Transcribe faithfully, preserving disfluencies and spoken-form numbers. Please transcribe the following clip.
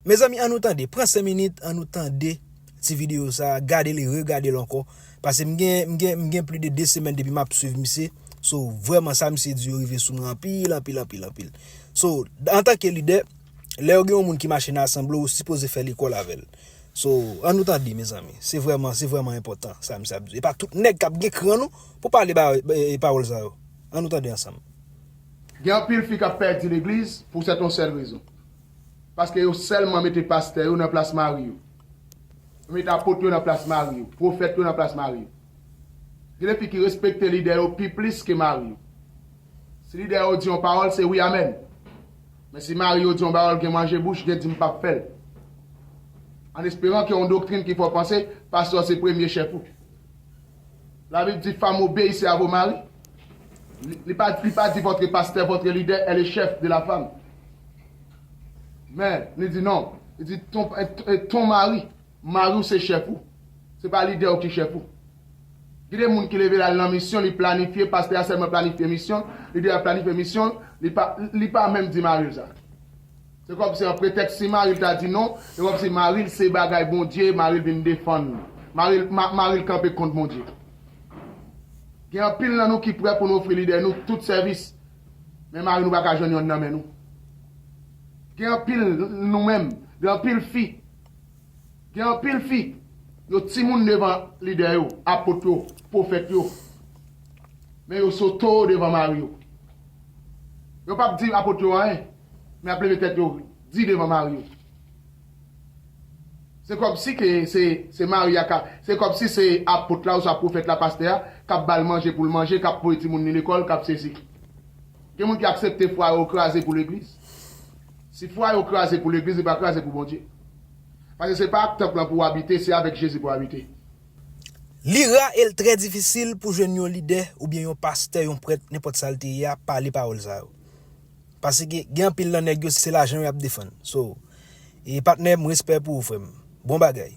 Mezanmi, ann nou tande, pran senk minit, ann nou tande ti videyo sa, gade l e regade l ankò. Paske m gen, m gen, m gen plis de de semèn depi m ap swiv misye. So, vrèman, sa misye di yo rive sou mwen anpil, anpil, anpil, anpil. So, antanke lidè, lè yo gen yon moun ki mache nan asanble, ou sipoze fè lekòl avè l. So, ann nou tande, mezanmi. Se vrèman, se vrèman enpòtan, sa misye ap di. E pa tout nèg k ap gen kran nou pou pale ba, e, pawòl sa yo. Ann nou tande ansanm. Gen anpil fi k ap pèdi legliz pou sèt yon sèl rezon. Paske yo sèlman mete pastè yo nan plas mari yo. Yo mete apot yo nan plas mari yo, pwofèt yo nan plas mari yo. Gen de fi ki respekte lidè yo pi plis ke mari yo. Si lidè yo di yon pawòl, se wi amèn. Men si mari yo di yon pawòl, gen manje bouch, gen dim p ap fè l. An esperan ke yon doktrin ki fè w panse, pastè se premye chèf ou. Labib di, femme, obéissez à vos maris. Li, li pa, li pa di votre pasteur, votre leader est le chef de la femme. Men, li di non. Li di, ton, e, e ton mari, mari w se chèf ou. Se pa lidè w ki chèf ou. Gen de moun ki leve l al nan misyon, li planifye, pastè a sèlman planifye misyon, lidè a planifye misyon, li pa, li pa menm di mari l sa. Se kòmsi an pretèks si mari l ta di non, se kòmsi mari l se bagay Bondye, mari l vin defann. Mari l, ma, mari l kanpe kont Bondye. Gen anpil nan nou ki prè pou nou ofri lidè nou tout sèvis. Men mari nou pa ka jwenn yonn nan men nou. Gen anpil nou menm, gen anpil fi. Gen anpil fi, yo timoun devan lidè yo, apot yo, pwofèt yo. Men yo soto devan mari yo. Yo p ap di apot yo anyen, men ap leve tèt yo di devan mari yo. Se kòmsi ke se, se mari a ka, se kòmsi se apot la, oswa pwofèt la, pastè a, k ap ba l manje pou l manje, k ap voye timoun li lekòl, k ap sezi. Gen moun ki aksepte fwaye yo kraze pou legliz. Si fwaye yo kraze pou legliz, li pa kraze pou Bondye. Paske se pa ak tanp lan pou w abite, se avèk Jezi pou w abite. Li ra e l trè difisil pou jwenn yon lidè oubyen yon pastè, yon prèt, nenpòt sa l te ye a, pale pawòl sa yo. Paske gen anpil nan nèg yo, se lajan yo y ap defann. So, e patnè m, respè pou ou, frè m. Bon bagay.